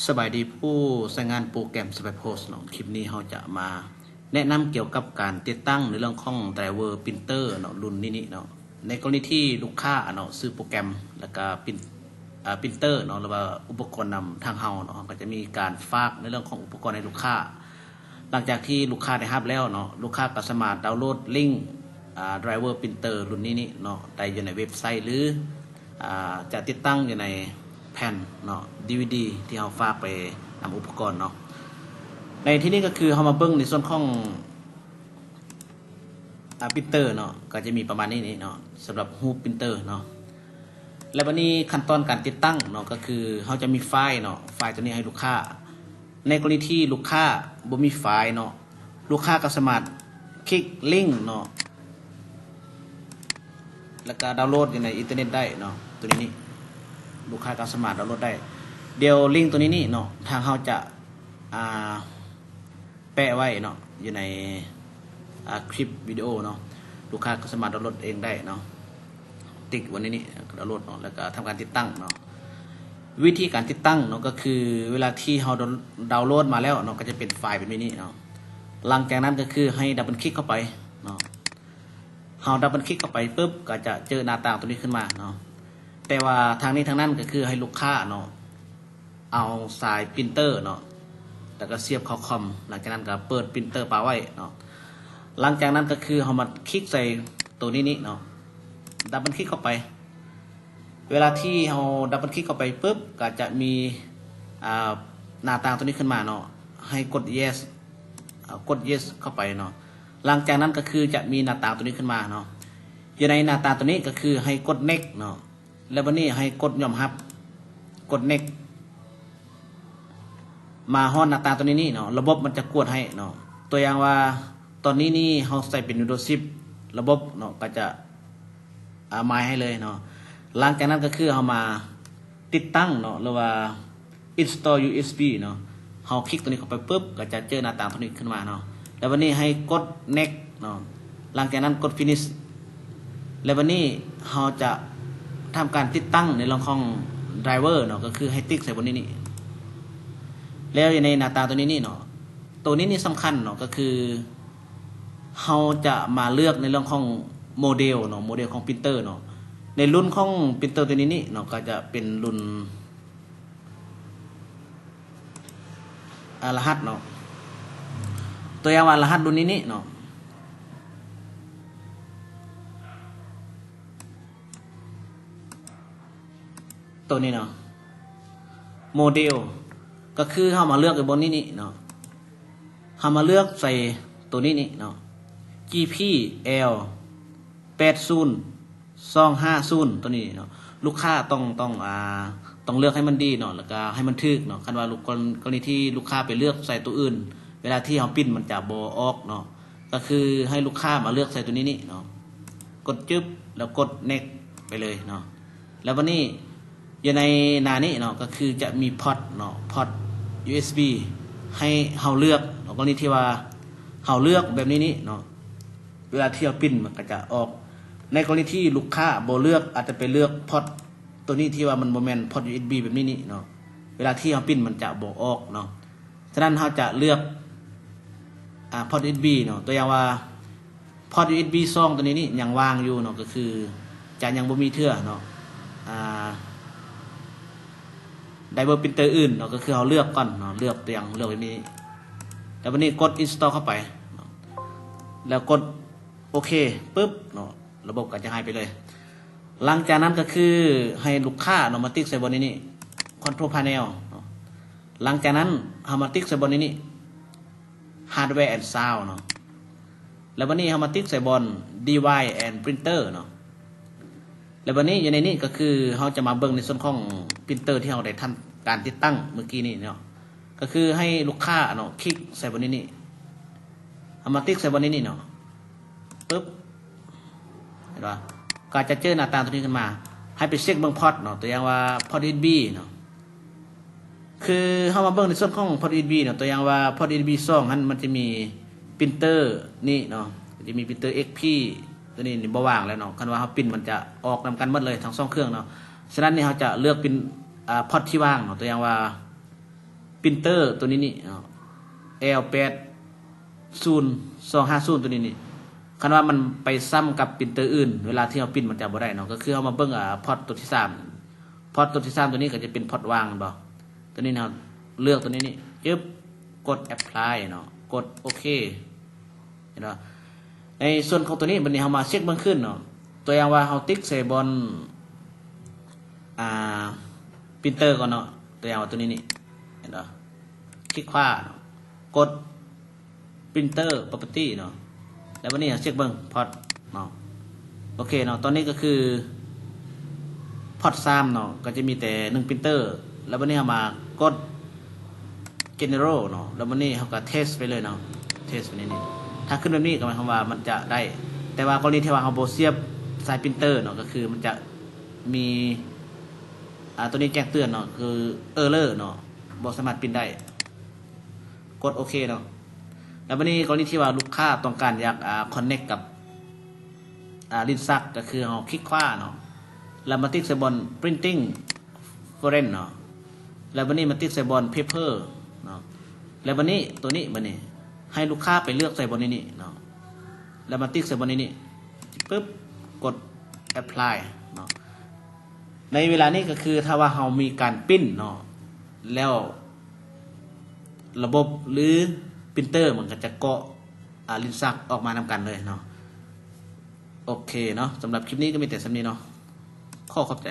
ສະບາຍດີຜູ້ໃຊ້ງານໂປຣແກຣມ Skype Pro ເນາະ, ຄລິບນີ້ເຮົາຈະມາແນະນຳກ່ຽວກັບການຕິດຕັ້ງໃນເລື່ອງຂອງໄດຣເວີປຣິນເຕີເນາະ ລຸ້ນນີ້ນີ້ເນາະ. ໃນກໍລະນີທີ່ລູກຄ້າເນາະ ຊື້ໂປຣແກຣມ ແລ້ວກະປຣິນ ອາ ປຣິນເຕີເນາະ ຫຼືວ່າອຸປະກອນນຳທາງເຮົາເນາະ, ເຮົາກໍຈະມີການຝາກໃນເລື່ອງຂອງອຸປະກອນໃຫ້ລູກຄ້າ. ຫຼັງຈາກທີ່ລູກຄ້າໄດ້ຮັບແລ້ວເນາະ, ລູກຄ້າກໍສາມາດດາວໂຫຼດລິ້ງ ອາ ໄດຣເວີປຣິນເຕີລຸ້ນນີ້ນີ້ເນາະ ໄດ້ຢູ່ໃນເວັບໄຊ ຫຼື ອາ ຈະຕິດຕັ້ງຢູ່ໃນແຜ່ນເນາະ ດີວີດີ ທີ່ເຮົາຝາກໄປນຳອຸປະກອນເນາະ. ໃນທີ່ນີ້ກໍຄືເຮົາມາເບິ່ງໃນສ່ວນຂອງ ອາ ປຣິນເຕີເນາະ, ກໍຈະມີປະມານນີ້ນີ້ເນາະ ສຳລັບຮູບປຣິນເຕີເນາະ. ແລ້ວບັດນີ້ຂັ້ນຕອນການຕິດຕັ້ງເນາະ ກໍຄືເຮົາຈະມີໄຟລ໌ເນາະ, ໄຟລ໌ຕົວນີ້ໃຫ້ລູກຄ້າ. ໃນກໍລະນີທີ່ລູກຄ້າບໍ່ມີໄຟລ໌ເນາະ, ລູກຄ້າກໍສາມາດຄລິກລິ້ງເນາະ ແລ້ວກໍດາວໂຫຼດຢູ່ໃນອິນເຕີເນັດໄດ້ເນາະ, ຕົວນີ້ນີ້ ລູກຄ້າກໍສາມາດດາວໂຫຼດໄດ້. ດຽວລິ້ງຕົວນີ້ນີ້ເນາະ ທາງເຮົາຈະ ອາ ແປະໄວ້ເນາະ ຢູ່ໃນ ອາ ຄລິບວິດີໂອເນາະ, ລູກຄ້າກໍສາມາດດາວໂຫຼດເອງໄດ້ເນາະ. ຕິກໄວ້ໃນນີ້ ດາວໂຫຼດເນາະ ແລ້ວກໍທຳການຕິດຕັ້ງເນາະ. ວິທີການຕິດຕັ້ງເນາະ ກໍຄືເວລາທີ່ເຮົາດາວ ດາວໂຫຼດມາແລ້ວເນາະ ກໍຈະເປັນໄຟລ໌ແບບນີ້ນີ້ເນາະ. ຫຼັງຈາກນັ້ນກໍຄືໃຫ້ດັບເບິນຄລິກເຂົ້າໄປເນາະ, ເຮົາດັບເບິນຄລິກເຂົ້າໄປປຶບ ກໍຈະເຈີໜ້າຕ່າງຕົວນີ້ຂຶ້ນມາເນາະ. ແຕ່ວ່າທັງນີ້ທັງນັ້ນກໍຄືໃຫ້ລູກຄ້າເນາະ ເອົາສາຍປຣິນເຕີເນາະ ແລ້ວກໍສຽບເຂົ້າຄອມ, ຫຼັງຈາກນັ້ນກໍເປີດປຣິນເຕີປາໄວ້ເນາະ. ຫຼັງຈາກນັ້ນກໍຄືເຮົາມາຄລິກໃສ່ໂຕນີ້ນີ້ເນາະ, ດັບເບິນຄລິກເຂົ້າໄປ. ເວລາທີ່ເຮົາດັບເບິນຄລິກເຂົ້າໄປປຶບ ກໍຈະມີ ອາ ໜ້າຕ່າງໂຕນີ້ຂຶ້ນມາເນາະ, ໃຫ້ກົດ yes ອາ ກົດ yes ເຂົ້າໄປເນາະ. ຫຼັງຈາກນັ້ນກໍຄືຈະມີໜ້າຕ່າງໂຕນີ້ຂຶ້ນມາເນາະ, ຢູ່ໃນໜ້າຕ່າງໂຕນີ້ກໍຄືໃຫ້ກົດ next ເນາະ. ແລ້ວບັດນີ້ໃຫ້ກົດຍອມຮັບ, ກົດ next. ມາຮອດໜ້າຕ່າງຕົວນີ້ນີ້ເນາະ, ລະບົບມັນຈະກວດໃຫ້ເນາະ. ຕົວຢ່າງວ່າຕອນນີ້ນີ້ເຮົາໃສ່ເປັນ Windows ສິບ ລະບົບເນາະ ກໍຈະ ອາ ມາໃຫ້ເລີຍເນາະ. ຫຼັງຈາກນັ້ນກໍຄືເຮົາມາຕິດຕັ້ງເນາະ ຫຼືວ່າ install ຢູເອັສບີ ເນາະ, ເຮົາຄລິກຕົວນີ້ເຂົ້າໄປປຶບ ກໍຈະເຈີໜ້າຕ່າງຕົວນີ້ຂຶ້ນມາເນາະ. ແລ້ວບັດນີ້ໃຫ້ກົດ next ເນາະ, ຫຼັງຈາກນັ້ນກົດ finish. ແລ້ວບັດນີ້ເຮົາຈະທຳການຕິດຕັ້ງໃນເລື່ອງຂອງໄດຣເວີເນາະ, ກໍຄືໃຫ້ຕິກໃສ່ບ່ອນນີ້ນີ້. ແລ້ວຢູ່ໃນໜ້າຕ່າງຕົວນີ້ນີ້ເນາະ, ຕົວນີ້ນີ້ສຳຄັນເນາະ, ກໍຄືເຮົາຈະມາເລືອກໃນເລື່ອງຂອງໂມເດວເນາະ, ໂມເດວຂອງປຣິນເຕີເນາະ. ໃນລຸ້ນຂອງປຣິນເຕີຕົວນີ້ນີ້ເນາະ, ກໍຈະເປັນລຸ້ນ ອາ ລະຫັດເນາະ, ຕົວຢ່າງວ່າລະຫັດລຸ້ນນີ້ນີ້ເນາະ, ຕົວນີ້ເນາະ, ໂມເດວ ກໍຄືເຮົາມາເລືອກຢູ່ບ່ອນນີ້ນີ້ເນາະ, ເຮົາມາເລືອກໃສ່ຕົວນີ້ນີ້ເນາະ, ຈີພີແອລ ແປດສູນສອງຫ້າສູນ ຕົວນີ້ເນາະ. ລູກຄ້າຕ້ອງ ຕ້ອງ ອ່າ ຕ້ອງເລືອກໃຫ້ມັນດີເນາະ, ແລ້ວກະໃຫ້ມັນຖືກເນາະ. ຄັນວ່າລູກ ກໍລະນີທີ່ລູກຄ້າໄປເລືອກໃສ່ຕົວອື່ນ, ເວລາທີ່ເຮົາປຣິນມັນຈະບໍ່ອອກເນາະ. ກໍຄືໃຫ້ລູກຄ້າມາເລືອກໃສ່ຕົວນີ້ນີ້ເນາະ, ກົດຈຶບ ແລ້ວກົດ next ໄປເລີຍເນາະ. ແລ້ວບັດນີ້ ຢູ່ໃນໜ້ານີ້ເນາະ ກໍຄືຈະມີພອດເນາະ, ພອດ ຢູເອັສບີ ໃຫ້ເຮົາເລືອກເນາະ. ກໍລະນີທີ່ວ່າເຮົາເລືອກແບບນີ້ນີ້ເນາະ, ເວລາທີ່ເຮົາປຣິນມັນກໍຈະອອກ. ໃນກໍລະນີທີ່ລູກຄ້າບໍ່ເລືອກ, ອາດຈະໄປເລືອກພອດຕົວນີ້ທີ່ວ່າມັນບໍ່ແມ່ນພອດ ຢູເອັສບີ ແບບນີ້ນີ້ເນາະ, ເວລາທີ່ເຮົາປຣິນມັນຈະບໍ່ອອກເນາະ. ສະນັ້ນເຮົາຈະເລືອກ ອາ ພອດ ຢູເອັສບີ ເນາະ. ຕົວຢ່າງວ່າ ພອດ ຢູເອັສບີ ສອງ ຕົວນີ້ນີ້ຍັງວ່າງຢູ່ເນາະ, ກໍຄືຈະຍັງບໍ່ມີເທື່ອເນາະ. ອາ ໄດຣເວີປຣິນເຕີອື່ນເນາະ, ກໍຄືເຮົາເລືອກກ່ອນເນາະ, ເລືອກຕົວຢ່າງເລືອກແບບນີ້. ແລ້ວບັດນີ້ກົດ install ເຂົ້າໄປເນາະ, ແລ້ວກົດໂອເຄປຶບເນາະ, ລະບົບກໍຈະຫາຍໄປເລີຍ. ຫຼັງຈາກນັ້ນກໍຄືໃຫ້ລູກຄ້າເນາະ ມາຕິກໃສ່ບ່ອນນີ້ນີ້ Control Panel ເນາະ. ຫຼັງຈາກນັ້ນເຮົາມາຕິກໃສ່ບ່ອນນີ້ນີ້ Hardware and Sound ເນາະ. ແລ້ວບັດນີ້ເຮົາມາຕິກໃສ່ບ່ອນ Device and Printer ເນາະ. ແລ້ວບັດນີ້ຢູ່ໃນນີ້ກໍຄືເຮົາຈະມາເບິ່ງໃນສ່ວນຂອງປຣິນເຕີທີ່ເຮົາໄດ້ທຳການຕິດຕັ້ງມື້ກີ້ນີ້ເນາະ, ກໍຄືໃຫ້ລູກຄ້າເນາະ ຄລິກໃສ່ບ່ອນນີ້ນີ້, ເຮົາມາຕິກໃສ່ບ່ອນນີ້ນີ້ເນາະ. ປຶບ ເຫັນບໍ່? ກໍຈະເຈີໜ້າຕ່າງຕົວນີ້ຂຶ້ນມາ, ໃຫ້ໄປເຊັກເບິ່ງພອດເນາະ, ຕົວຢ່າງວ່າພອດ ຢູເອັສບີ ເນາະ. ຄືເຮົາມາເບິ່ງໃນສ່ວນຂອງພອດ ຢູເອັສບີ ເນາະ, ຕົວຢ່າງວ່າພອດ ຢູເອັສບີ ສອງ ຫັ້ນ ມັນຈະມີປຣິນເຕີນີ້ເນາະ, ຈະມີປຣິນເຕີ ເອັກພີ ຕົວນີ້ນີ້ບໍ່ວ່າງແລ້ວເນາະ. ຄັນວ່າເຮົາປຣິນມັນຈະອອກນຳກັນໝົດເລີຍທັງສອງເຄື່ອງເນາະ. ສະນັ້ນນີ້ເຮົາຈະເລືອກປຣິນ ອາ ພອດທີ່ວ່າງເນາະ, ຕົວຢ່າງວ່າ printer ຕົວນີ້ນີ້ເນາະ ແອວແປດສູນສອງຫ້າສູນ ຕົວນີ້ນີ້ ຄັນວ່າມັນໄປຊ້ຳກັບ printer ອື່ນ ເວລາທີ່ເຮົາ print ມັນຈະບໍ່ໄດ້ເນາະ. ກໍຄືເຮົາມາເບິ່ງ ອາ port ຕົວທີສາມ port ຕົວທີສາມ ຕົວນີ້ກໍຈະເປັນ port ວ່າງແມ່ນບໍ່? ຕົວນີ້ເຮົາເລືອກຕົວນີ້ນີ້ ຈຶບ ກົດ apply ເນາະ ກົດໂອເຄ ເຫັນບໍ່? ໃນສ່ວນຂອງຕົວນີ້ ບັດນີ້ເຮົາມາເຊັກເບິ່ງຄືນເນາະ. ຕົວຢ່າງວ່າເຮົາຕິກໃສ່ບ່ອນ ອ່າ printer ກ່ອນເນາະ. ຕົວຢ່າງວ່າຕົວນີ້ນີ້ ເຫັນບໍ່? ຄລິກຂວາເນາະ ກົດ printer property ເນາະ ແລ້ວບັດນີ້ເຮົາເຊັກເບິ່ງ port ເນາະ. ໂອເຄເນາະ ຕອນນີ້ກໍຄື port ສາມເນາະ ກໍຈະມີແຕ່ໜຶ່ງ printer. ແລ້ວບັດນີ້ເຮົາມາກົດ general ເນາະ ແລ້ວບັດນີ້ເຮົາກໍ test ໄປເລີຍເນາະ test ໄປນີ້ນີ້. ຖ້າຂຶ້ນແບບນີ້ກໍໝາຍຄວາມວ່າມັນຈະໄດ້ ແຕ່ວ່າກໍລະນີທີ່ວ່າເຮົາບໍ່ສຽບສາຍ printer ເນາະ ກໍຄືມັນຈະມີ ອ່າ ຕົວນີ້ແຈ້ງເຕືອນເນາະ ຄື error ເນາະ ບໍ່ສາມາດ print ໄດ້. ກົດໂອເຄເນາະ. ແລ້ວບັດນີ້ກໍລະນີທີ່ວ່າລູກຄ້າຕ້ອງການຢາກ ອ່າ connect ກັບ ອ່າ ລິ້ນຊັກ ກໍຄືເຮົາຄລິກຂວາເນາະ ແລ້ວມາຕິກໃສ່ບ່ອນ printing furnace ເນາະ ແລ້ວບັດນີ້ມາຕິກໃສ່ບ່ອນ paper ເນາະ. ແລ້ວບັດນີ້ຕົວນີ້ ບັດນີ້ໃຫ້ລູກຄ້າໄປເລືອກໃສ່ບ່ອນນີ້ນີ້ເນາະ ແລ້ວມາຕິກໃສ່ບ່ອນນີ້ນີ້ ປຶບ ກົດ apply ເນາະ. ໃນເວລານີ້ກໍຄືຖ້າວ່າເຮົາມີການ print ເນາະ ແລ້ວລະບົບ ຫຼື printer ມັນກໍຈະເກາະ ອ່າ ລິ້ນຊັກອອກມານຳກັນເລີຍເນາະ. ໂອເຄເນາະ ສຳລັບຄລິບນີ້ກໍມີແຕ່ສ່ຳນີ້ເນາະ ຂໍຂອບໃຈ.